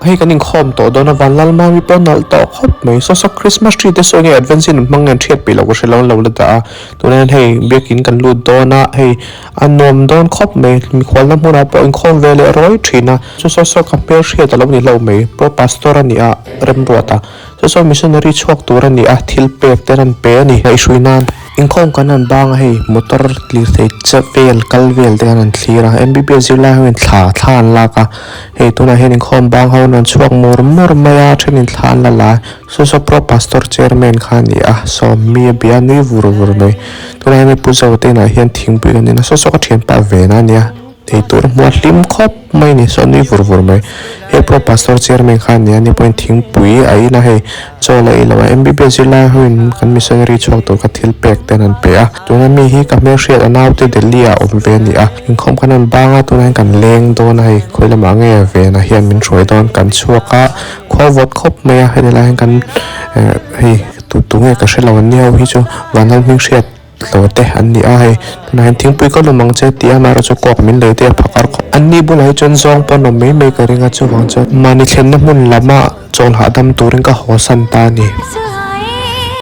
Hei kan inkhawm tawh dawn a, Vanlalmami pawh nalh tawh khawp mai. Saw saw Christmas tree te saw enge advance in an hmang nge an hriat peih loh ka hre lo an lo la dah a. Tunah hian hei biakin kan lut dawn a, hei a nuam dawn khawp mai. Mikhualna hmunah pawh inkhawm ve leh rawi thin a. Chu saw saw ka hmel hriat a lo ni hlauh mai. Pro pastor a ni a, remruat a. Chu saw missionary chhuak tur a ni a, thil pek te an pe a ni ngaihhrui nan. Inkhawm kan han bang a hei motor lirthei che vel kal vel te khan an thlir a M_B_B_S zirlai ho in thla thla an lak a hei tunah hian inkhawm bang ho an rawn chhuak mur mur mai a thenin thla an la la a saw saw pro pastor chairman kha a ni a saw mi a bia nui vur vur mai tunah hian hei pu zo te inah hian thingpui kan in a saw saw ka thianpa ve na a nia. Eitur hmuh a hlim khawp mai a ni saw nui vur vur mai he pro pastor chairman kha ania ani pawhin thingpui a in a hei chaw la ei lo a M_B_B_S zirlai ho in kan missionary chhuak tur kha thil pek ten an pe a tuna mi hi ka hmelhriat a naute Delhi ah awm ve a ni a inkhawm khan an bang a tunah hian kan leng dawn a hei khawi lamah nge vena hian min hruai dawn kan chhuak a khua vawt khawp mai a heti lai hian kan eh hei tu tu nge ka hrelo an ni ho hi chu vanlal hming hriat. Hlawh te an ni a hei tunah hian thingpui ka lum ang che tih a amaherawhchu chu kawk min lei te a phakar khawp an ni bulah hi chuan zawng pawn awm mai mai ka ring a chuvang chuan mahni thlenna hmun lama chawl hahdam turin ka haw san ta a ni.